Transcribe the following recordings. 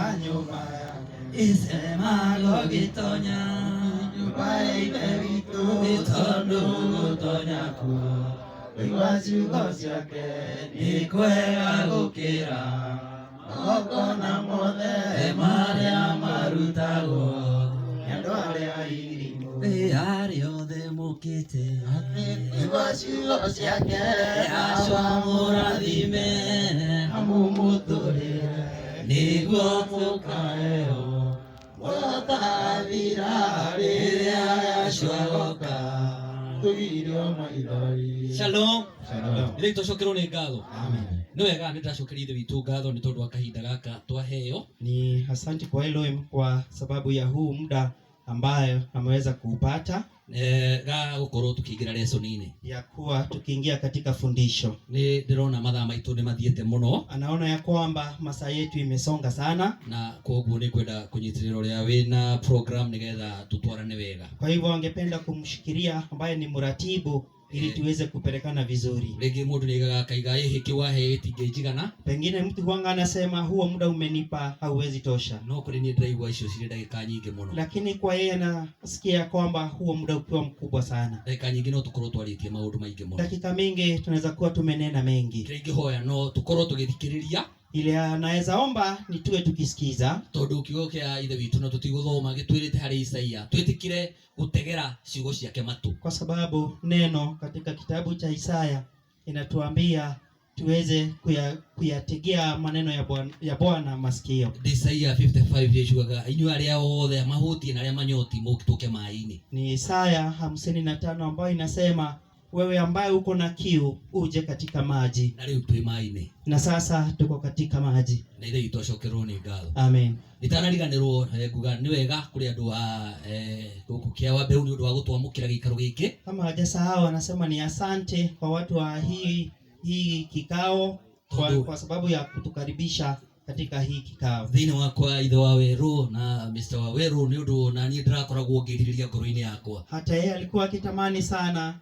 Wa nyũmba yake. Icemago gĩtonya nyũmba ya Ithe witũ, nĩ tondũ gũtonya kuo kũigua ciugo ciake nĩ kwega gũkĩra magongona mothe marĩa marutagwo nĩ andũ arĩa irimũ. Arĩa othe mũkĩte kũigua ciugo ciake, Yahshua mũrathime amu mũtũrĩre nĩguo tũkaheo muoyo ũtathira rĩrĩa Yahshua agoka tũgirio maithori. Shalom. Shalom. Rĩu tũcokerwo nĩ ngatho. Amen. Nĩ wega nĩ ndĩracokeria Ithe witũ ngatho nĩ tondũ wa kahinda gaka twaheo. Ni asante kwa Elohim kwa sababu ya huu muda ambayo ameweza kuupata Ga gũkorwo tũkĩingĩra lesson-inĩ. Ya kuwa tukiingia katika fundisho. Nĩ ndĩrona mathaa maitũ nĩ mathiĩte mũno. Anaona ya kwamba masaa yetu imesonga sana, na koguo nĩ kwenda kũnyitĩrĩra ũrĩa wĩna program nĩgetha tũtwarane wega. Kwa hivyo angependa kumshikiria ambaye ni mratibu ili tuweze kupelekana vizuri. Rĩngĩ mũndũ nĩ aigaga akaiga ĩhĩ kĩwahe gĩtingĩnjigana. Pengine mtu huanga anasema huo muda umenipa hauwezi tosha, no kũrĩ niĩ ndĩraigua icio cirĩ ndagĩka nyingĩ mũno, lakini kwa yeye anasikia kwamba huo muda ukiwa mkubwa sana. Ndagĩka nyingĩ no tũkorwo twarĩtie maũndũ maingĩ mũno. Dakika mingi tunaweza kuwa tumenena mengi. Kĩrĩa ingĩhoya no tũkorwo tũgĩthikĩrĩria. Ile anaweza omba ni tuwe tukisikiza, tondũ kiugo kĩa Ithe witũ na tũtigũthoma gĩtwĩrĩte harĩ Isaia twĩtĩkĩre gũtegera ciugo ciake matũ, kwa sababu neno katika kitabu cha Isaya inatuambia tuweze kuyategea maneno ya Bwana masikio. Isaia 55 yacugaga inyuĩ arĩa othe mahũtiĩ na arĩa manyoti mũtũke maĩ-inĩ. Ni Isaya 55 ambayo inasema, wewe ambaye uko na kiu uje katika maji. Na rĩu twĩ maĩ-inĩ. Na sasa tuko katika maji. Na Ithe witũ acokerwo nĩ ngatho. Amen. Nditanariganĩrwo nguga nĩ wega kũrĩ andũ a gũkũ kĩa Mbeũ nĩ ũndũ wa gũtwamũkĩra gĩikaro gĩkĩ. Kama hajasahau, anasema ni asante kwa watu wa hii kikao kwa sababu ya kutukaribisha katika hii kikao. Thĩinĩ wakwa ithe wa Werũ na Mr. Wawerũ nĩ ũndũ na niĩ ndĩrakoragwo ngĩrirĩria ngoro-inĩ yakwa. Hata yeye alikuwa akitamani sana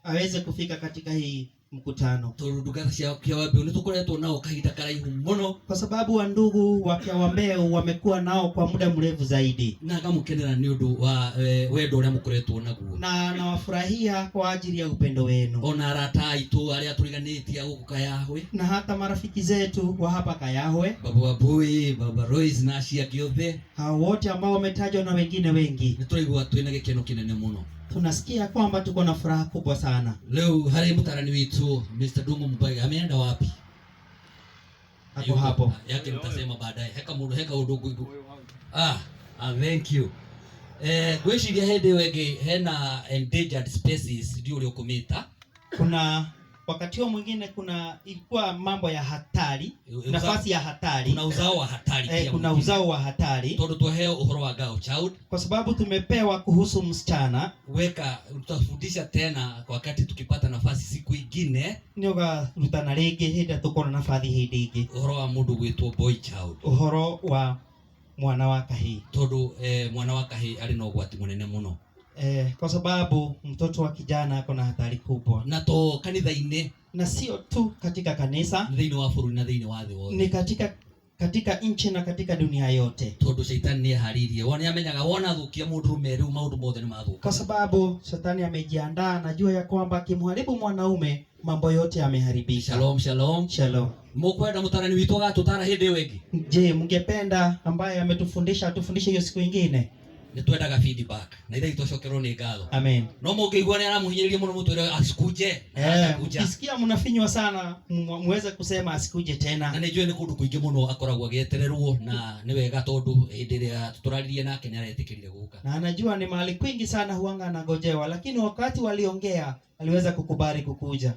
aweze kufika katika hii mkutano, tondũ ndungata cia Kĩawambeu nĩ tũkoretwo nao kahinda karaihu mũno, kwa sababu wa ndugu wa Kiawambeu wamekuwa nao kwa muda mrefu zaidi, na ngamũkenera nĩ ũndũ wa wendo ũrĩa mũkoretwo naguo, na nawafurahia kwa ajili ya upendo wenu, ona arata aitũ arĩa tũriganĩtie gũkũ Kayahwe, na hata marafiki zetu wa hapa Kayahwe, baba Wambui, baba Royce na acio angĩ othe, hao wote ambao wametajwa na wengine wengi, nĩ tũraigua twĩna gĩkeno kĩnene mũno. Tunasikia kwamba tuko na furaha kubwa sana. Rĩu harĩ mũtarani witũ Mr. Dungu Mubaiga ameenda wapi? Hapo hapo. Yake nitasema baadaye. Heka mũndũ heka ũndũ ngũigu. Ah, thank you. Ngwĩciria hĩndĩ ĩyo ĩngĩ hena endangered species ndiũ ũrĩa ũkũmĩta. Kuna wakati huo mwingine kuna ilikuwa mambo ya hatari, nafasi ya hatari. Kuna uzao wa hatari pia kuna mwingine. Uzao wa hatari, tondũ twaheo ũhoro wa girl child, kwa sababu tumepewa kuhusu msichana. Weka tutafundisha tena wakati tukipata nafasi siku ingine, nĩ ũgarutana rĩngĩ hĩndĩ ĩrĩa tũkona nabathi hĩndĩ ĩngĩ, ũhoro wa mũndũ gwĩtwo boy child, ũhoro wa mwana wa kahii, tondũ mwana wa kahii arĩ na ũgwati mũnene mũno, kwa sababu mtoto wa kijana ako na hatari kubwa, na to kanitha-inĩ, na sio tu katika kanisa, thĩinĩ wa bũrũri na thĩinĩ wa thĩ wothe, ni katika nchi na katika dunia yote, tondũ caitani nĩ eharĩirie wona nĩ amenyaga wona thũkia mũndũrũme rĩu maũndũ mothe nĩ mathũka. Kwa sababu shetani amejiandaa, najua ya kwamba akimharibu mwanaume mambo yote yameharibika. Shalom, shalom. Shalom. Mũkwenda mũtarani witũ agatũtara hĩndĩ ĩyo ĩngĩ? Je, mngependa ambaye ametufundisha atufundishe hiyo siku ingine? Nĩ twendaga feedback na ithe itũcokerwo nĩ ngatho. Amen. No mũngĩigua nĩ aramũhinyĩrĩria mũno mũtwĩre asikuje. Atakuja. Mkisikia mnafinywa sana muweze kusema asikuje na tena. Nĩ njũĩ nĩ kũndũ kũingĩ mũno akoragwo agĩetererwo na nĩ wega tondũ hĩndĩ ĩrĩa tũraririe nake nĩ aretĩkĩrire gũka. Na anajua ni mahali kwingi sana huanga anangojewa, lakini wakati waliongea aliweza kukubali kukuja.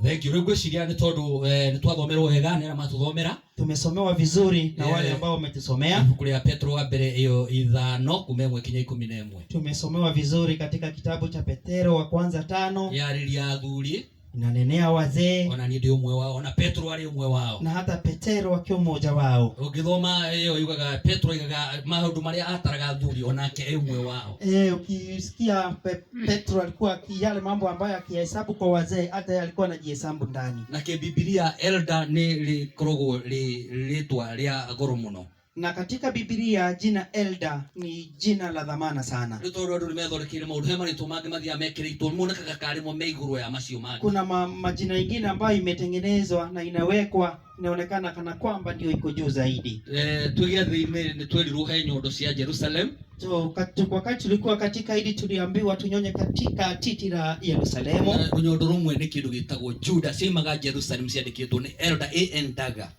Thank you. Rĩu ngwĩciria nĩ tondũ nĩ twathomerwo wega nĩ arĩa matũthomera. Tumesomewa vizuri na wale ambao wametusomea. Ibuku rĩa Petro wa mbere ĩyo 5 kuma 1 kinya 11. Tumesomewa vizuri katika kitabu cha Petero wa kwanza 5. Yarĩria athuri. Inanenea wazee. Ona niĩ ndĩ ũmwe wao, ona Petro arĩ ũmwe wao, na hata Petero akiwa mmoja wao. Ũngĩthoma ĩyo yugaga Petro aigaga maũndũ marĩa ataraga athuri onake e ũmwe wao. Ukisikia Petro alikuwa yale mambo ambayo akihesabu kwa wazee, hata yeye alikuwa anajihesabu ndani. Na kĩbibilia elder nĩ rĩkoragwo rĩ rĩtwa rĩa goro mũno. Na katika Biblia jina elder ni jina la dhamana sana. Rĩu tondũ andũ nĩ methondekeire maũndũ, he marĩtwa mangĩ mathiaga mekĩrĩtwo monekaga karĩ mo me igũrũ ya macio mangĩ. Kuna majina ingine ambayo imetengenezwa na inawekwa inaonekana kana kwamba ndio iko juu zaidi. Twĩ gĩathĩ-inĩ nĩ twerirwo he nyondo cia Jerusalem. So, wakati tulikuwa katika hili tuliambiwa tunyonye katika titi la Yerusalemu. Na rũnyondo rũmwe nĩ kĩndũ gĩtagwo Juda, ciaumaga Jerusalem ciandĩkĩtwo nĩ Elder A.N. Daga.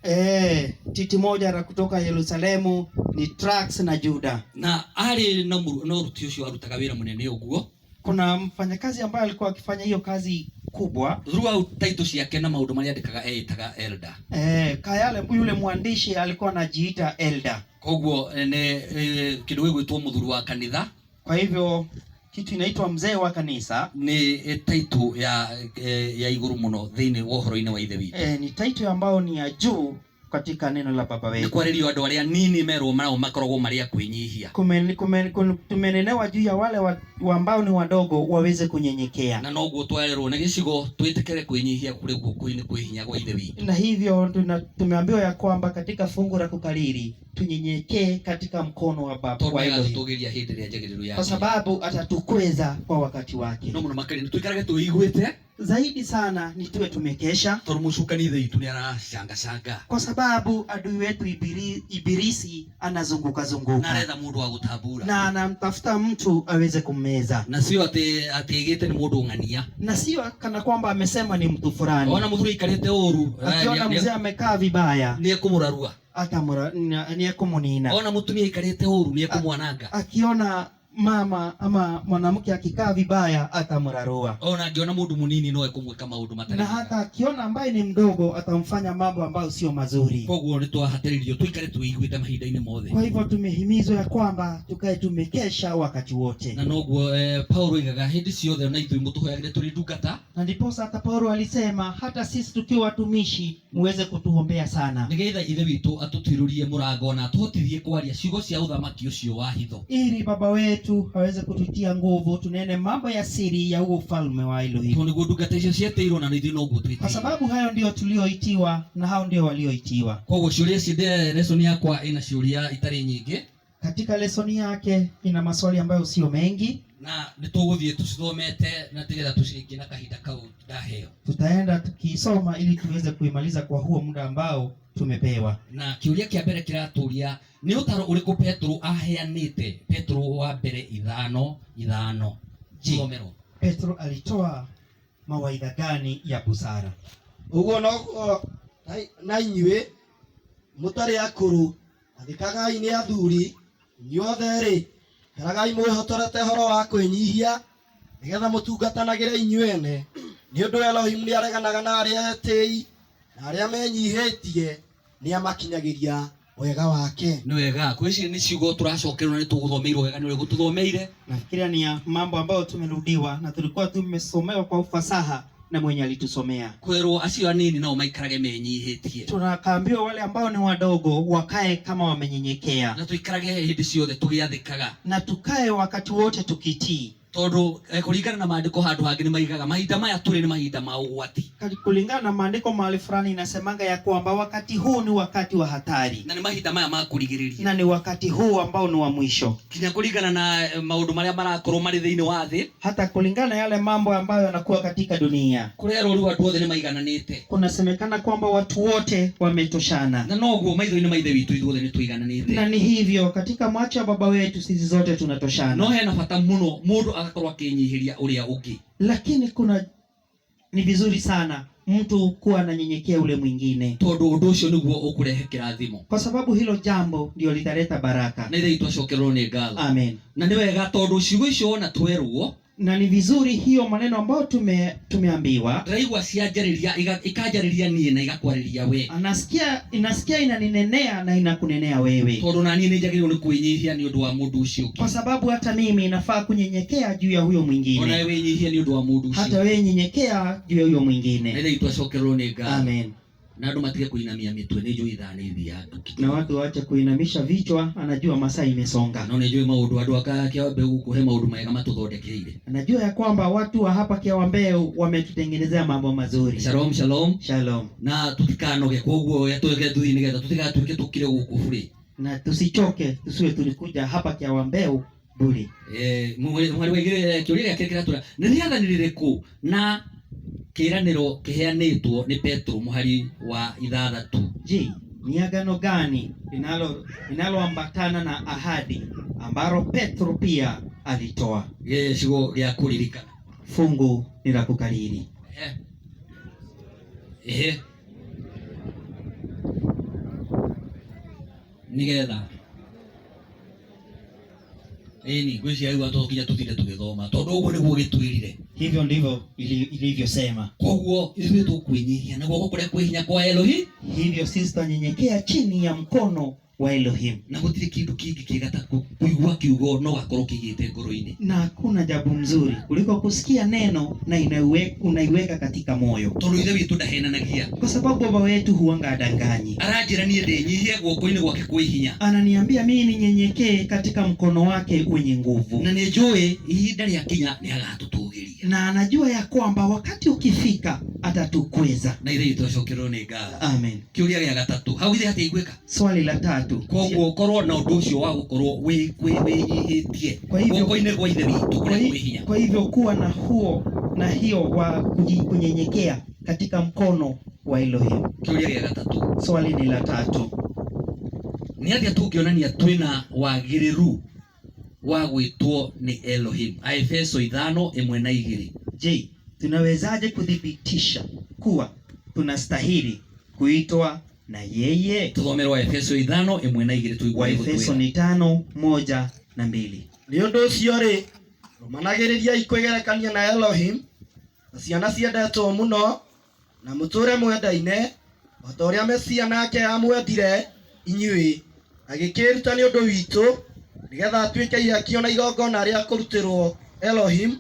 Titi moja la kutoka Yerusalemu ni Trax na Juda. Na arĩ na na ũruti ũcio arutaga wĩra mũnene ũguo. Kuna mfanyakazi ambaye alikuwa akifanya hiyo kazi kubwa. Throughout title ciake na maũndũ marĩa andĩkaga eĩtaga elder. Kayale yule mwandishi alikuwa anajiita elder. Koguo nĩ kĩndũ gĩgwĩtwo mũthuri wa kanitha. Kwa hivyo kitu inaitwa mzee wa kanisa nĩ title ya igũrũ mũno thĩinĩ wa ũhoro-inĩ wa Ithe witũ. Ni title ambayo ni ya juu katika neno la baba Nĩ wetu. kwarĩrio andũ arĩa nini merwo nao makoragwo marĩ a kwĩnyihia. Tumenenewa juu ya wale ambao ni wadogo waweze kunyenyekea. Na noguo twarerwo nĩ gĩcigo twĩtĩkĩre kwĩnyihia kũrĩ guoko-inĩ kwĩ hinya gwa Ithe witũ. Na hivyo tumeambiwa ya kwamba katika fungu la kukariri tunyenyekee katika mkono wa baba Tondũ wa Elohim. nĩagatũtũgĩria hĩndĩ ĩrĩa njagĩrĩru Kwa yake. sababu atatukweza kwa wakati wake. No mũno makĩria nĩ tũikarage twĩiguĩte. Zaidi sana ni tuwe tumekesha. Tondũ mũcukani ithe witũ nĩ aracangacanga. Kwa sababu adui wetu Ibilisi anazunguka zunguka. Na aretha mũndũ wa gũtambura. Na anamtafuta mtu aweze kummeza. Na sio atĩ ĩgĩte nĩ mũndũ ng'ania. Na sio kana kwamba amesema ni mtu fulani. Ona mũthuri aikarĩte ũru, Akiona mzee amekaa vibaya, nĩ ekũmũrarua. Ni ekũmũnina. Ona mũtumia aikarĩte ũru, nĩ ekũmwananga. Akiona mama ama mwanamke akikaa vibaya atamrarua. Ona angiona mũndũ mũnini no ekũmwĩka maũndũ matarĩ Na mega. hata akiona ambaye ni mdogo atamfanya mambo ambayo sio mazuri. Koguo nĩ twahatĩrĩirio tũikare twĩiguĩte mahinda-inĩ mothe. Kwa hivyo tumehimizwa ya kwamba tukae tumekesha wakati wote. Na noguo Paulo oigaga hĩndĩ ciothe na ithuĩ mũtũhoyagĩre tũrĩ ndungata. Na ndiposa hata Paulo alisema hata sisi tukiwa watumishi muweze kutuombea sana. Nĩgetha Ithe witũ atũtuĩrũrie mũrango na atũhotithie kwaria ciugo cia ũthamaki ũcio wa hitho. Ili baba wetu aweze kututia nguvu tunene mambo ya siri ya huo ufalme wa Elohim. Tondũ nĩguo ndungata icio cietĩirwo na ithuĩ noguo twĩtĩirwo. Kwa sababu hayo ndio tulioitiwa na hao ndio walioitiwa. Koguo ciũria ici lesson yakwa ĩna ciũria itarĩ nyingĩ. Katika lesoni yake ina maswali ambayo sio mengi. Na nĩtũgũthiĩ tũcithomete na tĩgetha tũciringie na kahinda kau ndaheo. Tutaenda tukisoma ili tuweze kuimaliza kwa huo muda ambao tumepewa. Na kĩũria kĩa mbere kĩratũria nĩ ũtaro ũrĩkũ Petro aheanĩte? Petro wa mbere 5:5. Je, Thomerwo. Petro alitoa mawaidha gani ya busara? Ũguo noguo na inyuĩ mũtarĩ akũrũ, athĩkagai nĩ athuri, inyuothe-rĩ, ikaragai mwĩhotorete ũhoro wa kwĩnyihia, nĩgetha mũtungatanagĩre inyuĩ ene. Nĩ ũndũ Elohim nĩareganaga na arĩa etĩĩi, na arĩa menyihĩtie nĩamakinyagĩria wega wake. Nĩ wega. Kwĩciria nĩ ciugo tũracokerwo na nĩtũgũthomeirwo wega nĩ ũrĩa gũtũthomeire. Nafikiria ni ya mambo ambayo tumerudiwa na tulikuwa tumesomewa kwa ufasaha na mwenye alitusomea. Kwĩrwo acio anini nao maikarage menyihĩtie. Tunakaambiwa wale ambao ni wadogo wakae kama wamenyenyekea. Na tuikarage hĩndĩ ciothe tũgĩathĩkaga. Na tukae wakati wote tukitii. Tondũ kũringana na maandĩko handũ hangĩ nĩ maigaga mahinda maya tũrĩ nĩ mahinda ma ũgwati. Kulingana na maandiko mahali fulani inasemanga ya kwamba wakati huu ni wakati wa hatari. Na nĩ mahinda maya ma kũrigĩrĩria. Na ni wakati huu ambao ni wa mwisho. Kinya kũringana na maũndũ marĩa marakorwo marĩ thĩinĩ wa thĩ. Hata kulingana na yale mambo ambayo yanakuwa katika dunia. Kũrerwo rĩu andũ othe nĩ maigananĩte. Kunasemekana kwamba watu wote wametoshana. Na noguo maitho-inĩ ma Ithe witũ ithuothe nĩ tũigananĩte. Na ni hivyo katika macho ya baba wetu sisi zote tunatoshana. No hena bata mũno mũndũ agakorwo akĩnyihĩria ũrĩa ũngĩ. Lakini ni vizuri sana mtu kuwa ananyenyekea ule mwingine. Tondũ ũndũ ũcio nĩguo ũkũrehe kĩrathimo. Kwa sababu hilo jambo ndio litaleta baraka. Na Ithe witũ acokerwo nĩ ngatho. Amen. Na nĩ wega tondũ ciugo icio ona twerwo. Na ni vizuri hiyo maneno ambayo tumeambiwa. Ndĩraigua cianjarĩria, ikanjarĩria niĩ na igakwarĩria we. Inasikia inaninenea na inakunenea wewe. Tondũ na niĩ nĩnjagĩrĩirwo nĩ kwĩnyihia nĩ ũndũ wa mũndũ ũcio ũngĩ. Kwa sababu hata mimi nafaa kunyenyekea juu ya huyo mwingine. Ona wewe nyihia nĩ ũndũ wa mũndũ ũcio. Hata wewe nyenyekea juu ya huyo mwingine. Na Ithe witũ acokerwo nĩ ngatho. Amen. Na andũ matige kũinamia mĩtwe, nĩ njũĩ ithaa nĩ ithiangu. Na watu waache kuinamisha vichwa, anajua masaa imesonga. No nĩ njũĩ maũndũ andũ aka Kĩambeu gũkũ he maũndũ mega matũthondekeire. Anajua ya kwamba watu wa hapa Kĩambeu wametutengenezea mambo mazuri. Shalom, shalom. Shalom. Na tutikanoge koguo tweke thuthi nĩgetha tũtigatuĩke tũkire gũkũ bure. Na tusichoke, tusiwe tulikuja hapa Kiawambeu bure. Mwari wa igĩrĩ kĩũria gĩake kĩratũra nĩ rĩathani rĩrĩkũ na kĩĩranĩro kĩheanĩtwo nĩ Petro mũhari wa ithathatũ? Je, ni agano gani linaloambatana na ahadi ambalo Petro pia alitoa? Gĩcigo gĩa kũririkana. Fungu ni la kukariri. Ehe. Nĩgetha ĩni ngwĩciria rĩu to nginya tũtinde tũgĩthoma tondũ ũguo nĩguo gĩtwĩrire. Hivyo ndivyo ilivyosema. Koguo ithuĩ tũkwĩnyihia na guoko kũrĩa kwĩ hinya kwa Elohi. Hivyo sisi tutanyenyekea chini ya mkono wa Elohim. Na gũtirĩ kĩndũ kĩngĩ kĩega ta kũigua kiugo no gakorwo kĩigĩte ngoro-inĩ. Na hakuna jambo mzuri kuliko kusikia neno na unaiweka katika moyo. Tondũ Ithe witũ ndahenanagia. Kwa sababu baba wetu huanga adanganyi. Aranjĩra niĩ ndĩnyihie guoko-inĩ gwake kwĩ hinya. Ananiambia mimi ninyenyekee katika mkono wake wenye nguvu. Na nĩnjũĩ ihinda rĩakinya nĩagatũtũgĩria. Na anajua ya kwamba wakati ukifika atatukweza. Na Ithe witũ acokerwo nĩ ngatho. Amen. Kĩũria gĩa gatatũ hau ithe hatiaiguĩka. Swali la tatu. Koguo korwo na ũndũ ũcio wa gũkorwo wĩnyihĩtie guoko-inĩ kwa Ithe witũ kũrĩa kwĩ hinya. Kwa hivyo kuwa na huo na hiyo wa kunyenyekea katika mkono wa Elohim. Kĩũria gĩa gatatũ. Swali ni la tatu. Nĩ atĩa tũngĩonania twĩna wagĩrĩru wa gwĩtwo nĩ Elohim? Aefeso 5:1 na 2. Je, tunawezaje kuthibitisha kuwa tunastahili kuitwa na yeye? Tuthomerwo Efeso 5:1 na 2 tuigue. Waefeso ni 5:1 na 2. Nĩ ũndũ ũcio rĩ, rũmanagĩrĩriai kwĩgerekania na Elohim na ciana ciendetwo mũno, na mũtũũre mwendaine o ta ũrĩa Mesia nake aamwendire inyuĩ, agĩkĩĩruta nĩ ũndũ witũ, nĩgetha atuĩke ihakio na igongona rĩa kũrutĩrwo Elohim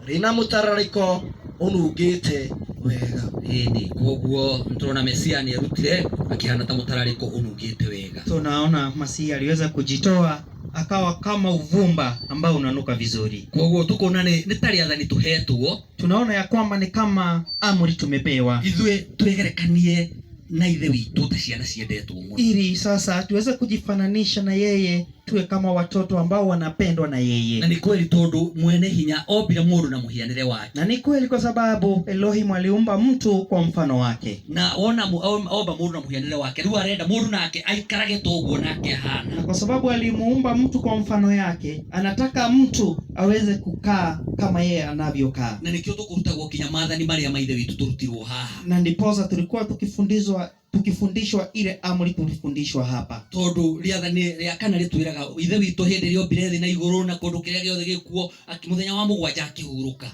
rĩna mũtararĩko ũnungĩte wega. Ĩni, koguo nĩtũrona Mesia nĩerutire akĩhana ta mũtararĩko ũnungĩte wega. Tunaona Masia aliweza kujitoa akawa kama uvumba ambao unanuka vizuri. Koguo tukona nĩ ta rĩathani tũhetwo. Tunaona ya kwamba ni kama amri tumepewa. Ithuĩ twĩgerekanie na Ithe witũ ta ciana ciendetwo mũno. Ili sasa tuweze kujifananisha na yeye, tuwe kama watoto ambao wanapendwa na yeye. Na ni kweli tondu mwene hinya ombire mũndũ na mũhianĩre wake. Na ni kweli kwa sababu Elohim aliumba mtu kwa mfano wake. Na ona omba mũndũ na mũhianĩre wake, rĩu arenda mũndũ nake aikarage toguo nake ahana. Na kwa sababu alimuumba mtu kwa mfano yake, anataka mtu aweze kukaa kama yeye anavyokaa. Na nikio tũkũrutagwo kinya maathani marĩa ma Ithe witũ tũrutirwo haha. Na ndiposa tulikuwa tukifundishwa ile amri tulifundishwa hapa. Tondu rĩathani rĩa kana rĩtwĩraga Ithe witũ hĩndĩ ĩrĩa ombire thĩ na igũrũ na kũndũ kĩrĩa gĩothe gĩkuo, mũthenya wa mũgwanja akĩhurũka.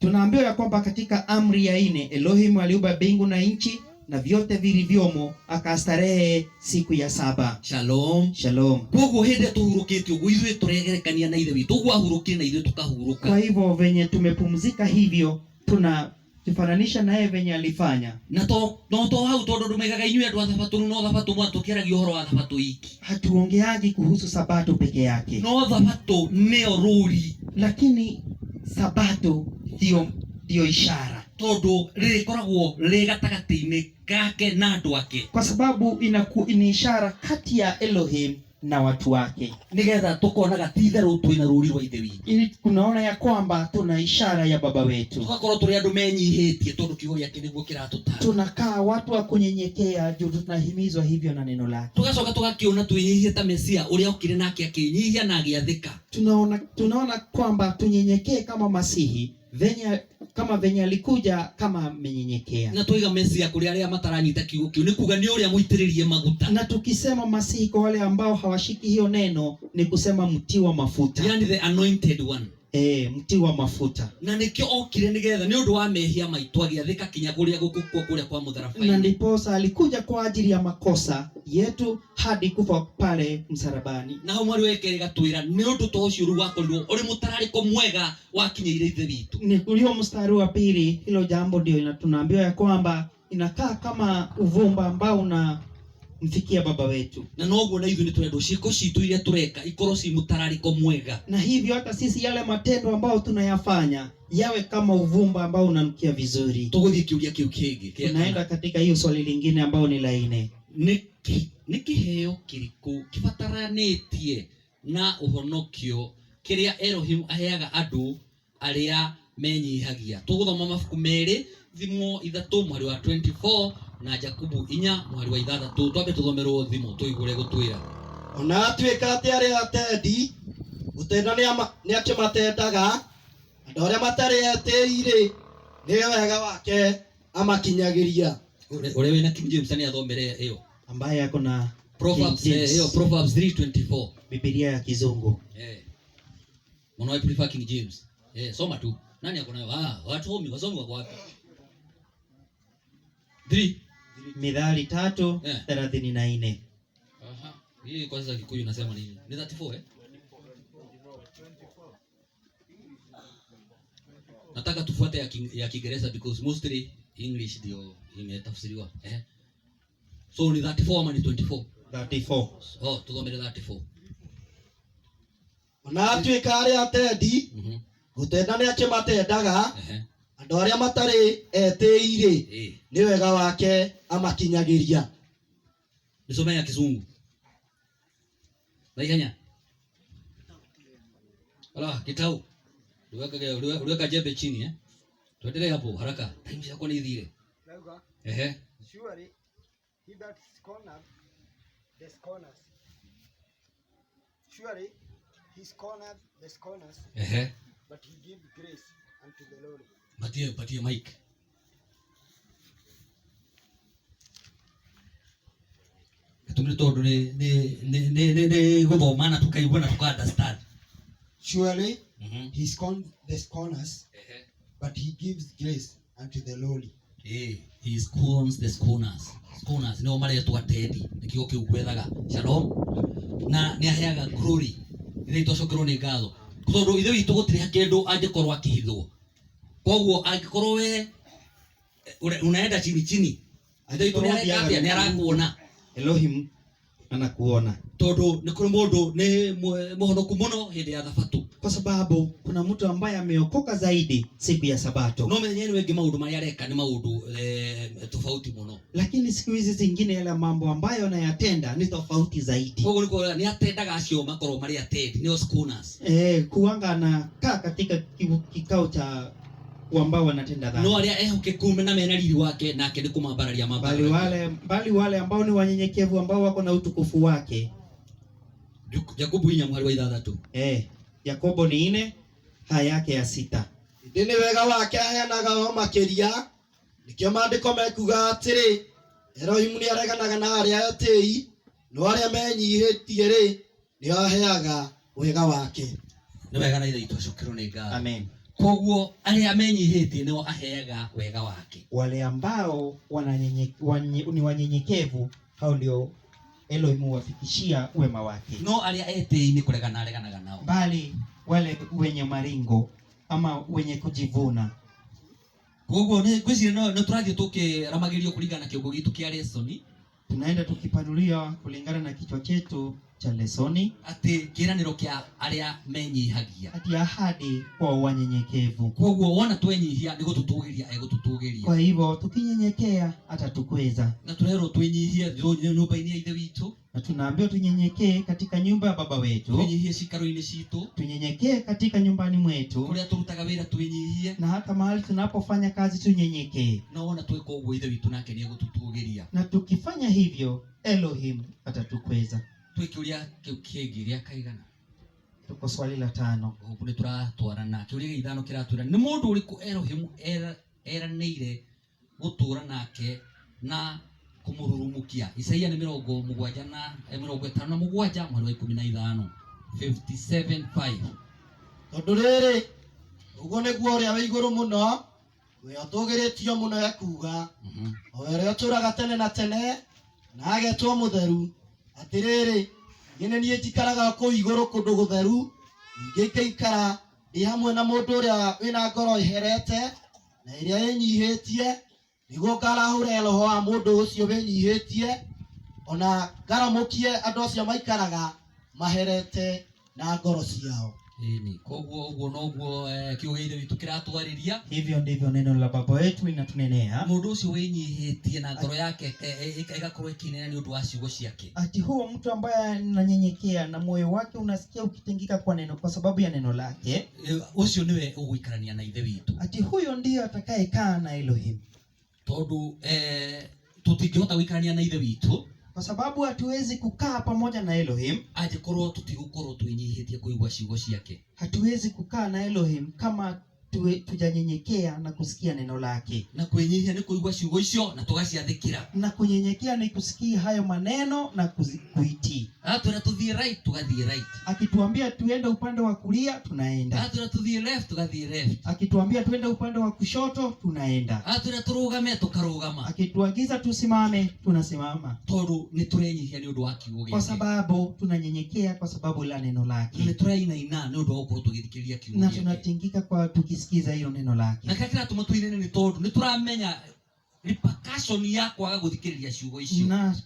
Tunaambiwa ya kwamba katika amri ya 4 Elohim aliumba mbingu na nchi na vyote vilivyomo, akastarehe siku ya 7. Shalom. Shalom. Koguo hĩndĩ tũhurũkĩte ũguo ithuĩ tũregerekania na Ithe witũ, ũguo ahurũkire na ithuĩ tũkahurũka. Kwa hivyo venye tumepumzika hivyo tuna tufananisha naye venye alifanya. Na to no to hau tondu ndumaigaga inyuĩ andũ a thabatũ, no thabatũ mwatũkĩaragia ũhoro wa thabatũ iki. Hatuongeagi kuhusu sabato peke yake. No thabatũ nĩyo rũri. Lakini sabato ndio ishara. Tondu rĩkoragwo rĩ gatagatĩ-inĩ gake na andũ ake. Kwa sababu ni ishara kati ya Elohim na watu wake. Nigetha tukonaga ti itherũ twĩna rũri rwa Ithe witũ. Ili tunaona ya kwamba tuna ishara ya baba wetu. Tugakorwo tũrĩ andũ menyihĩtie tondũ kiugo gĩake nĩguo kĩratũtaara. Tunakaa watu wa kunyenyekea juu tunahimizwa hivyo na neno lake. Tugacoka tũgakĩona twĩnyihie ta Mesia ũrĩa okire nake akĩnyihia na agĩathĩka. Tunaona kwamba tunyenyekee kama Masihi kama venye alikuja kama amenyenyekea. Na tuiga Mesia kuri aria mataranyita kiugo kiu ni kuga ni uria muitiririe maguta. Na tukisema Masihi kwa wale ambao hawashiki hiyo neno ni kusema mtiwa mafuta. Yani the anointed one. Mtiwa mafuta. Na nikio okire nigetha ni undu wa mehia maitu agiathika kinya kuria gukukua kuria kwa mutharaba. Na ndiposa alikuja kwa ajili ya makosa yetu hadi kufa pale msalabani. Na hau mwari wekere gatwira ni undu to ucio ru wakorirwo uri mutarariko mwega wakinyeire Ithe witu. Ni ulio mstari wa pili, hilo jambo ndio tunaambiwa ya kwamba inakaa kama uvumba ambao una mfikia baba wetu. Na noguo na ithuĩ nĩtũrendwo ciĩko citũ iria tũreka ikorwo ci mũtararĩko mwega. Na hivyo hata sisi yale matendo ambayo tunayafanya yawe kama uvumba ambao unanukia vizuri. Tũgũthiĩ kĩũria kĩu kĩngĩ. Tunaenda katika hiyo swali lingine ambao ni la 4. Nĩ Nĩ kĩheo kĩrĩkũ kĩbataranĩtie na ũhonokio kĩrĩa Elohim aheaga andũ arĩa menyihagia? Tũgũthoma mabuku merĩ, Thimo 3 mũhari wa 24 na Jakubu 4 mũhari wa 6. Twambe tũthomerwo Thimo tũigue gũtwĩra. Ona atuĩka atĩ arĩa atendi gũtenda nĩ akĩmatendaga, andũ arĩa matarĩ etĩi-rĩ, nĩ wega wake amakinyagĩria. Ũrĩa wĩna King James nĩ athomere ĩyo. Ambaye ako na Proverbs, King James. Ĩyo Proverbs 3:24. Biblia ya Kizungu. Mũno I prefer King James. Soma tu. Nani ako nayo? Watu wasomi wako wapi? 3. Mithali 3 34. Aha. Hii kwanza Kikuyu nasema nini? Ni 34 eh? Nataka tufuate ya Kiingereza because mostly English ndio imetafsiriwa. So ni 34 ama ni 24? 34. Oh, tuthomere 34. Ona atuĩka arĩa atendi, gũtenda nĩ akĩmatendaga, andũ arĩa matarĩ etĩi-rĩ, nĩ wega wake amakinyagĩria. Nisome ya Kizungu. Na ihenya. Ala, kitau. Uliweka jembe chini eh? Tuendelee hapo haraka. Time yako ni dhire. Nauga. Surely he that scorneth the scorners. Surely he scorneth the scorners. But he give grace unto the lowly. Patie mic. Tumire tondu ni guthoma na tukaigua na tuka understand. Surely he scorns the scorners, but he gives grace unto the lowly. He scorns the scorners. Scorners nĩo maretwo atendi, nĩkĩo kĩu gwethaga. Shalom. Na nĩ aheaga glory. Ithe witũ acokerwo nĩ ngatho. Tondũ ithe witũ gũtirĩ kĩndũ angĩkorwo akĩhithwo. Koguo angĩkorwo we unaenda chini chini, ithe witũ nĩ areka atĩa? Nĩ arakuona. Elohim anakuona. Tondũ nĩ kũrĩ mũndũ nĩ mũhonoku mũno hĩndĩ ya Thabatũ. Kwa sababu kuna mtu ambaye ameokoka zaidi siku ya Sabato. No mĩthenya ĩno ĩngĩ maũndũ marĩa areka nĩ maũndũ tofauti mũno. Lakini siku hizi zingine yale mambo ambayo anayatenda ni tofauti zaidi. Koguo nĩ kuona nĩ atendaga acio makorwo marĩ atendi, nĩo scorners. Kuanga anakaa katika kikao cha ambao wanatenda dhambi. No arĩa ehokeku na mena riri wake nake nĩ kũmambararia mambararia. Bali wale ambao ni wanyenyekevu ambao wako na utukufu wake. Jakubu 4 mũhari wa 6. Yakobo ni 4 haya yake ya 6. Ĩndĩ nĩ wega wake aheanaga o makĩria, nĩkĩo maandĩko mekuga atĩrĩ, Elohim nĩ areganaga na arĩa etĩi, no arĩa menyihĩtie rĩ, nĩo aheaga wega wake. Nĩ wega na ithe witũ acokerwo nĩ ngatho. Amen. Koguo arĩa menyihĩtie nĩo aheaga wega wake. Wale ambao ni wanyenyekevu, hao ndio Elohim huwafikishia wema wake. No arĩa etĩi nĩ kũregana areganaga nao. Bali wale wenye maringo ama wenye kujivuna. Koguo nĩ ngwĩciria no tũrathiĩ tũkĩramagĩrio kũringana na kĩongo gitũ kĩa lesoni. Tunaenda tukipanulia kulingana na kichwa chetu cha lesoni, atĩ kĩĩranĩro kĩa arĩa menyihagia, ati ahadi kwa wanyenyekevu. Koguo wona twenyihia nĩ gũtũtũgĩria egũtũtũgĩria. Kwa hivyo tukinyenyekea atatukweza. Na tũrerwo twĩnyihie nyũmba-inĩ ya Ithe witũ. Na tunaambiwa tunyenyekee katika nyumba ya baba wetu. Twĩnyihie ciikaro-inĩ citũ. Tunyenyekee katika nyumbani mwetu. Kũrĩa tũrutaga wĩra twĩnyihie. Na hata mahali tunapofanya kazi tunyenyekee. Na wona twĩka ũguo Ithe witũ nake nĩegũtũtũgĩria. Na tukifanya hivyo Elohim atatukweza. Twĩke ũrĩa kĩu kĩngĩ gĩa kaigana. Tuko swali la 5. Gũkũ nĩ tũratwarana. Kĩũria gĩa 5 kĩratwĩra nĩ mũndũ ũrĩkũ Elohim eranĩire gũtũũra nake na kũmũrurumũkia. Isaia nĩ mĩrongo mũgwanja na mĩrongo ĩtano na mũgwanja mweri wa ikũmi na ithano. 57:5. Tondũ rĩrĩ, ũguo nĩguo ũrĩa wĩ igũrũ mũno, we ũtũgĩrĩtio mũno ekuuga, o we ũrĩa ũtũũraga tene na tene, na agetwo mũtheru. Atĩrĩrĩ, niĩ nĩ niĩ njikaraga kũu igũrũ kũndũ gũtheru, ningĩ ngaikara ndĩ hamwe na mũndũ ũrĩa wĩna ngoro ĩherete na ĩrĩa ĩnyihĩtie, nĩguo ngarahũre roho wa mũndũ ũcio wĩnyihĩtie, ona ngaramũkie andũ acio maikaraga maherete na ngoro ciao. Ĩni, koguo ũguo noguo kiugo gĩa Ithe witũ kĩratwarĩria. Hivyo ndivyo neno la Baba wetu linatunenea, Mũndũ ũcio wĩnyihĩtie na ngoro yake ĩgakorwo ĩkĩinana nĩ ũndũ wa ciugo ciake, ati huo mtu ambaye ananyenyekea na moyo wake unasikia ukitingika kwa neno, kwa sababu ya neno lake, Ũcio nĩwe ũgũikarania na Ithe witũ, ati huyo ndiyo atakayekaa na Elohim, tondũ tũtingĩhota gũikarania na Ithe witũ kwa sababu hatuwezi kukaa pamoja na Elohim, angĩkorwo tũtigũkorwo twĩnyihĩtie kũigua ciugo ciake. Hatuwezi kukaa na Elohim kama tujanyenyekea na kusikia neno lake. Na kwĩnyihia nĩ kũigua ciugo icio na tũgaciathĩkĩra. Na kunyenyekea ni kusikia hayo maneno na kuitii. Atwĩra tũthiĩ right, tũgathiĩ right. Akituambia tuende upande wa kulia, tunaenda. Atwĩra tũthiĩ left, tũgathiĩ left. Akituambia tuende upande wa kushoto, tunaenda. Atwĩra tũrũgame, tũkarũgama. Akituagiza tusimame, tunasimama, Tondũ nĩ tũrenyihia nĩ ũndũ wa kiugo kwa gĩake, sababu tunanyenyekea kwa sababu la neno na nĩ lake, tũrainaina nĩ ũndũ wa gũkorwo tũgĩthikĩrĩria kiugo na gĩake. tunatingika kwa tukisikiza hilo neno Na lake, kĩrĩa kĩratũma tũinaine nĩ tondũ nĩ tũramenya repercussion ya kwaga gũthikĩrĩria ciugo icio. Na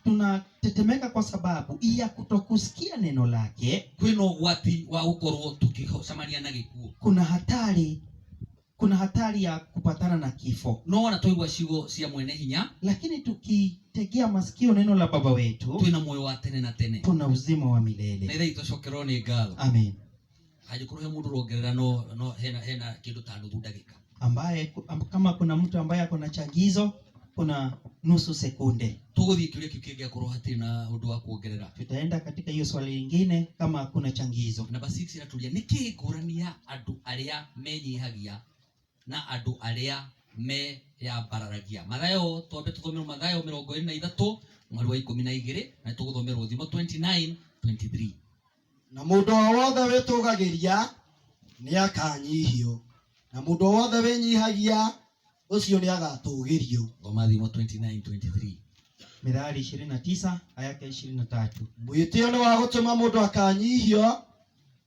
tunatetemeka kwa sababu ya kutokusikia neno lake. Kwĩna ũgwati wa gũkorwo tũkĩcemania na gĩkuũ. Kuna hatari ya kupatana na kifo, No ona twaigua ciugo cia mwene hinya, lakini tukitegea masikio neno la Baba wetu, twĩna muoyo wa tene na tene, tuna uzima wa na milele. Ithe witũ acokerwo nĩ ngatho. Amen. Angĩkorwo he mũndũ ũrongerera, no hena kĩndũ ta nuthu ndagĩka. Ambaye kama kuna mtu ambaye ako na chagizo, kuna nusu sekunde. Tũgũthiĩ kĩũria kĩu kĩngĩ akorwo hatirĩ na ũndũ wa kuongerera. Tutaenda katika hiyo swali lingine kama hakuna changizo. Namba 6 ĩratũria nĩkĩ ngũrani ya andũ arĩa menyihagia na andũ arĩa meyambararagia. Mathayo, twambe tũthomerwo Mathayo 23 mweri wa 12, na nĩtũgũthomerwo Thimo 29:23. Na mũndũ o wothe wĩtũgagĩria nĩ akanyihio, na mũndũ o wothe wĩnyihagia ũcio nĩ agatũgĩrio. Thoma Thimo 29:23. Mithali 29 aya yake 23. Mwĩtĩo nĩ wa gũtũma mũndũ akanyihio,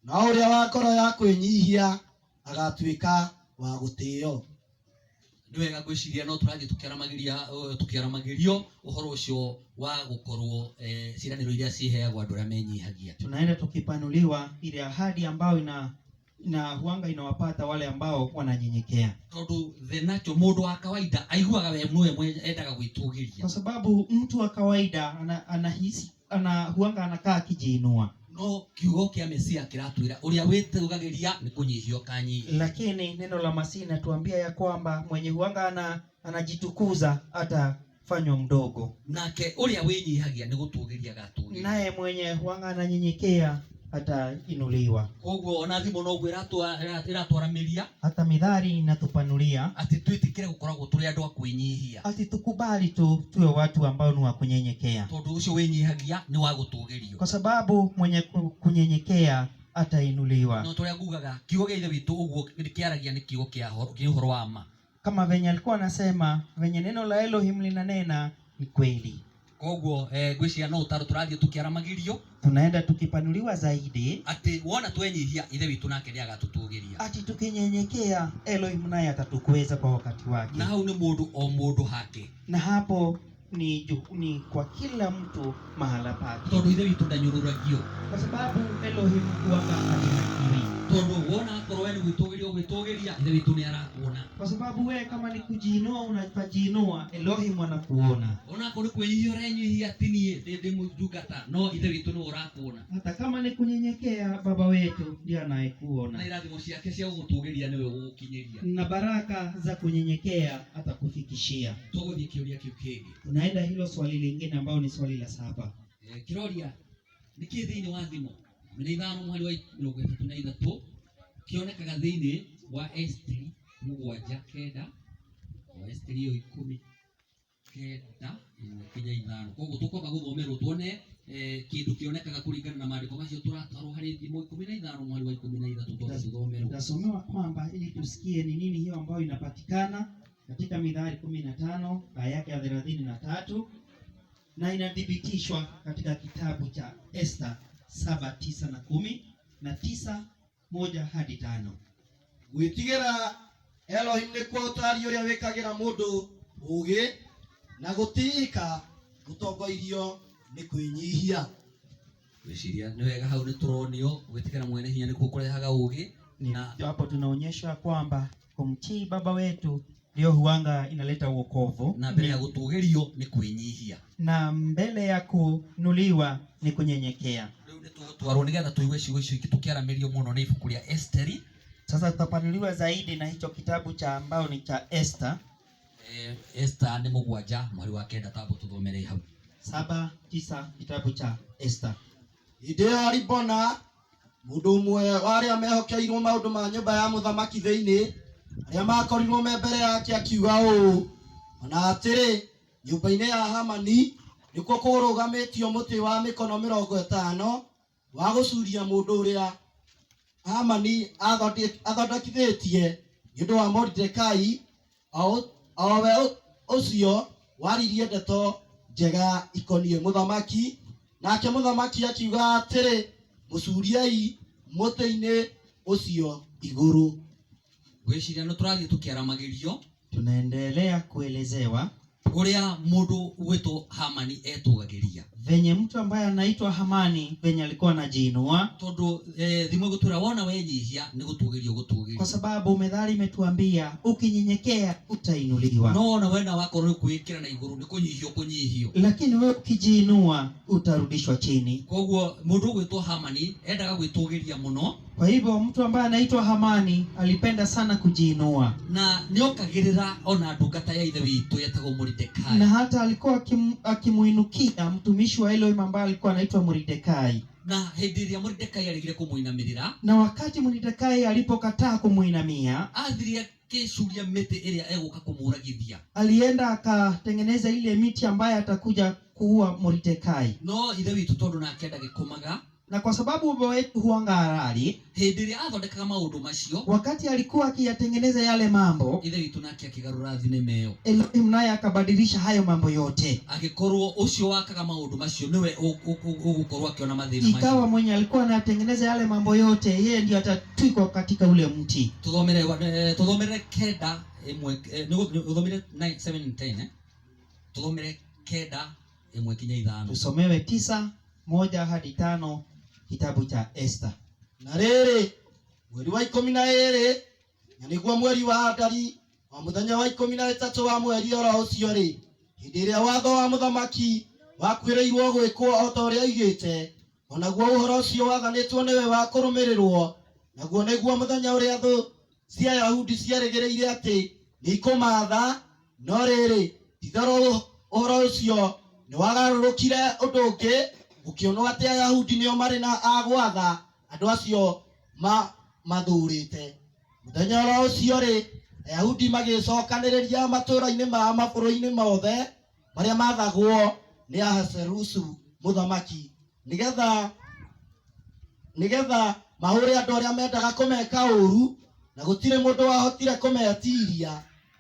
na ũrĩa wa ngoro ya kwĩnyihia agatuĩka wa gũtĩo. Nĩ wega ngwĩciria no tũrathiĩ tũkĩaramagĩrio ũhoro ũcio wa gũkorwo ciĩranĩro iria ciheagwo andũ arĩa menyihagia. Tunaenda tukipanuliwa ile ahadi ambayo ina huanga inawapata wale ambao wananyenyekea, Tondũ the natural mũndũ wa kawaida aiguaga we nĩwe endaga gwĩtũgĩria, kwa sababu mtu wa kawaida anahisi huanga anakaa akijiinua, no kiugo kĩa Mesia kĩratwĩra ũrĩa wĩtũgagĩria nĩ kũnyihio kanyihia. Lakini neno la Masihi inatuambia ya kwamba mwenye huanga anajitukuza atafanywa mdogo, Nake ũrĩa wĩnyihagia nĩ gũtũgĩria agatũgĩria. Naye mwenye huanga ananyenyekea atainuliwa. Koguo ona thimo noguo ĩratwaramĩria, Hata Mithali inatupanulia atĩ twĩtĩkĩre gũkoragwo tũrĩ andũ a kwĩnyihia, ati tukubali tu tuwe watu ambao ni wa kunyenyekea, tondũ ũcio wĩnyihagia nĩ wa gũtũgĩrio. Kwa sababu mwenye kunyenyekea atainuliwa. No tũrĩa ngugaga kiugo gĩa Ithe witũ ũguo kĩaragia nĩ kiugo kĩa kĩa ũhoro wa ma. Kama venye alikuwa anasema, venye neno la Elohim linanena ni kweli. Koguo ngwĩciria no ũtaro tũrathiĩ tũkĩaramagĩrio, Tunaenda tukipanuliwa zaidi, atĩ wona twenyihia Ithe witũ nake nĩ agatũtũgĩria. Ati tukinyenyekea Elohim naye atatukweza kwa wakati wake. Na hau nĩ mũndũ o mũndũ hake, Na hapo ni kwa kila mtu mahala pake, tondũ Ithe witũ ndanyũrũragio, kwa sababu Elohim huwanga hadhihakiwi. Tondũ wona akorwo we nĩ gwĩtũgĩria ũgwĩtũgĩria, Ithe witũ nĩ arakuona. Kwa sababu we kama ni kujiinua unapajiinua, Elohim anakuona. Ona akorwo nĩ kwĩnyihia ũrenyihia, ti niĩ ndĩ mũndungata, no Ithe witũ nĩwe ũrakuona. Hata kama ni kunyenyekea, Baba wetu ndiye anayekuona, Na irathimo ciake cia gũgũtũgĩria nĩwe ũgũgũkinyĩria. Na baraka za kunyenyekea atakufikishia. Tũgũthiĩ kĩũria kĩu kĩngĩ. Tunaenda hilo swali lingine ambao ni swali la 7. Kĩroria nĩkĩ thĩinĩ wa Thimo 15 mũhari wa 33 kĩonekaga thĩinĩ wa Esteri 7:9, o Esteri ĩyo 10:9 nginya 5. Koguo tũkwamba gũthomerwo tuone kĩndũ kĩonekaga kũringana na maandĩko macio tũratwarwo harĩ Thimo 15 mũhari wa 13, twambe tũthomerwo. Tutasomewa kwamba ili tusikie ni nini hiyo ambayo inapatikana katika Mithali 15 aya yake ya 33, na inathibitishwa katika kitabu cha Esta 7:9 na 10 na 9:1 hadi 5. Gwĩtigĩra Elohim nĩkuo ũtaari ũrĩa wĩkagĩra mũndũ ũũgĩ, na gũtĩĩka gũtongoirio nĩ kwĩnyihia. Gwĩciria nĩ wega hau nĩ tũronio gwĩtigĩra mwene hinya nĩkuo kũrehaga ũgĩ. Ni Na- hapo tunaonyeshwa kwamba kumtii baba wetu ndio huanga inaleta uokovu Na mbere ya gũtũgĩrio nĩ kwĩnyihia. Na mbele ya kunuliwa ni kunyenyekea. Rĩu nĩ tũgũtwarwo nĩgetha tũigue ciugo icio ingĩ tũkĩaramĩrio mũno nĩ ibuku rĩa Esteri. Sasa tutapanuliwa zaidi na hicho kitabu cha ambao ni cha Esther. Esther nĩ 7 mweri wa 9 tambo tũthomere hau. 7:9 kitabu cha Esther. Hĩndĩ ĩyo Haribona, mũndũ ũmwe wa arĩa mehokeirwo maũndũ ma nyũmba ya mũthamaki thĩinĩ, arĩa makorirwo me mbere yake akiuga ũũ, ona atĩrĩ, nyũmba-inĩ ya Hamani nĩkuo kũrũgamĩtio mũtĩ wa mĩkono 50 wa gũcuria mũndũ ũrĩa Hamani athondekithĩtie nĩ ũndũ wa Moridekai, o we ũcio waririe ndeto njega ikoniĩ mũthamaki. Nake mũthamaki akiuga atĩrĩ, mũcuriei mũtĩ-inĩ ũcio igũrũ. Gwĩciria nĩ tũrathiĩ tũkĩaramagĩrio Tunaendelea kuelezewa ũrĩa mũndũ gwĩtwo Hamani etũgagĩria. Venye mtu ambaye anaitwa Hamani venye alikuwa anajiinua. Tondũ thimũ ĩgũtwĩra wona wenyihia nĩ gũtũgĩrio gũtũgĩrio. Kwa sababu methali imetuambia ukinyenyekea utainuliwa. No wona wena wakorwo nĩ kwĩĩkĩra na igũrũ nĩ kũnyihio kũnyihio. Lakini wewe ukijiinua utarudishwa chini. Koguo mũndũ ũgwĩtwo Hamani endaga gwĩtũgĩria mũno. Kwa hivyo mtu ambaye anaitwa Hamani alipenda sana kujiinua. Na nĩokagĩrĩra ona ndungata ya ithe witũ yetagwo Moridekai. Na hata alikuwa akimuinukia mtumishi wa Elohim ambaye alikuwa anaitwa Moridekai. Na hĩndĩ ĩrĩa Moridekai aregire kũmũinamĩrĩra, na wakati Moridekai alipokataa kumuinamia, athire akĩcuria mĩtĩ ĩrĩa egũka kũmũragithia. Alienda akatengeneza ile miti ambaye atakuja kuua Moridekai. No ithe witũ tondũ nake ndagĩkomaga, na kwa sababu baba wetu huanga halali, hĩndĩ ĩrĩa athondekaga maũndũ macio, wakati alikuwa akiyatengeneza yale mambo, ithe witũ nake akĩgarũra thinema ĩyo. Elohim naye akabadilisha hayo mambo yote. Agĩkorwo ũcio wakaga maũndũ macio nĩwe ũgũkorwo akĩona mathĩna macio. Ikawa mwenye alikuwa anatengeneza yale mambo yote, yeye ndiyo atatwikwa katika ule mti. Tuthomere 9 1, nĩ 9, 7 and 10, Tuthomere 9 1 kinya 5. Tusomewe 9 1 hadi 5 kitabu cha Esther. Na rĩrĩ, mweri wa 12, na nĩguo mweri wa Adari, wa mũthenya wa 13 wa mweri oro ũcio rĩ, hĩndĩ ĩrĩa watho wa mũthamaki wakuĩrĩirwo gwĩkwo o ta ũrĩa oigĩte, o naguo ũhoro ũcio wathanĩtwo nĩwe wa kũrũmĩrĩrwo, naguo nĩguo mũthenya ũrĩa thũ cia Ayahudi ciarĩgĩrĩire atĩ nĩikũmaatha, no rĩrĩ, ti-itherũ ũhoro ũcio nĩwagarũrũkire ũndũ ũngĩ, gũkĩonwo atĩ Ayahudi nĩo marĩ na a gwatha andũ acio mathurĩte. Mũthenya oro ũcio rĩ, Ayahudi magĩcokanĩrĩria matũũra-inĩ ma mabũrũri-inĩ mothe marĩa maathagwo nĩ Ahasuerusu mũthamaki, nĩgetha mahũre andũ arĩa mendaga kũmeka ũũru, na gũtirĩ mũndũ wahotire kũmetiiria,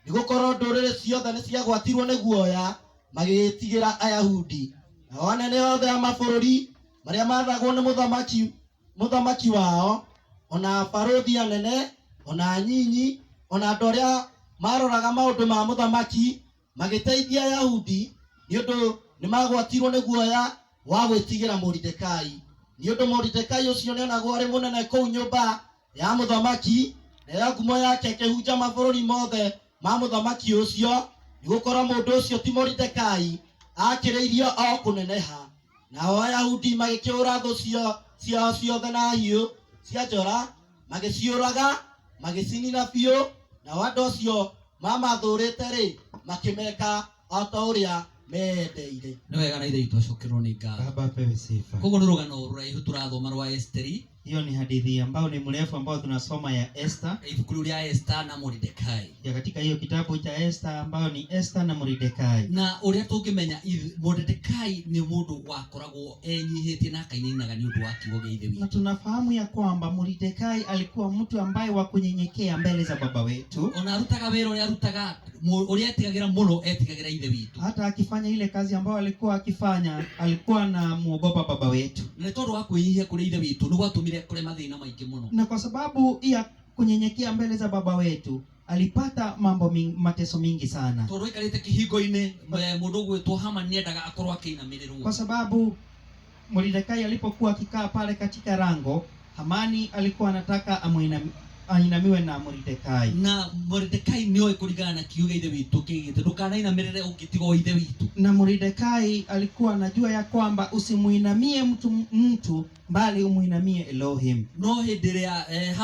nĩgũkorwo ndũrĩrĩ ciothe nĩciagwatirwo nĩ guoya magĩĩtigĩra Ayahudi. Nao anene othe a mabũrũri marĩa maathagwo nĩ mũthamaki wao, ona barũthi anene, ona anyinyi, ona andũ arĩa maroraga maũndũ ma mũthamaki, magĩteithia Ayahudi, nĩ ũndũ nĩmagwatirwo nĩ guoya wa gwĩtigĩra Moridekai. Nĩ ũndũ Moridekai ũcio nĩonagwo arĩ mũnene kũu nyũmba ya mũthamaki, nayo ngumo yake ĩkĩhunja mabũrũri mothe ma mũthamaki ũcio, nĩgũkorwo mũndũ ũcio ti Moridekai akĩrĩirio o kũneneha. Nao Ayahudi magĩkĩũra thũ ciao ciothe na hiũ cia njora, magĩciũraga, magĩcinina biũ, nao andũ acio mamathũrĩte rĩ, makĩmeka o ta ũrĩa meendeire. Nĩ wega na ithe witũ acokerwo nĩ ngatho. Baba apewe sifa. Koguo nĩ rũgano rũraihu tũrathoma rwa Esteri. Hiyo ni hadithi ambayo ni mrefu ambayo tunasoma ya Esther. Ibuku rĩu rĩa Esther na Moridekai. Ya katika hiyo kitabu cha Esther ambayo ni Esther na Moridekai. Na ũrĩa tũngĩmenya Moridekai nĩ mũndũ wakoragwo enyihĩtie na akainainaga nĩ ũndũ wa kiugo gĩa ithe witũ. Na tunafahamu ya kwamba Moridekai alikuwa mtu ambaye wa kunyenyekea mbele za baba wetu. Ona arutaga wĩra ũrĩa arutaga, ũrĩa etigagĩra mũno, etigagĩra ithe witũ. Hata akifanya ile kazi ambayo alikuwa akifanya, alikuwa na muogopa baba wetu. Na nĩ tondũ wa kwĩnyihia kũrĩ ithe witũ, nĩ gwatũmire kũrĩ mathĩna maingĩ mũno. Na kwa sababu ya kunyenyekea mbele za baba wetu, alipata mambo mateso mingi sana. Tondũ aikarĩte kĩhingo-inĩ, mũndũ ũgwĩtwo Haman nĩendaga akorwo akĩinamĩrĩrwo. Kwa sababu Mordekai alipokuwa akikaa pale katika lango, Hamani alikuwa anataka ainamiwe na Mordekai. Na Moridekai nĩoĩ kũringana na kiugo gĩa ithe witũ kĩgĩte ndũkanainamĩrĩre ũngĩ tiga o ithe witũ. Na Mordekai alikuwa anajua ya kwamba usimuinamie mtu bali umuinamie Elohim. No hĩndĩ ĩrĩa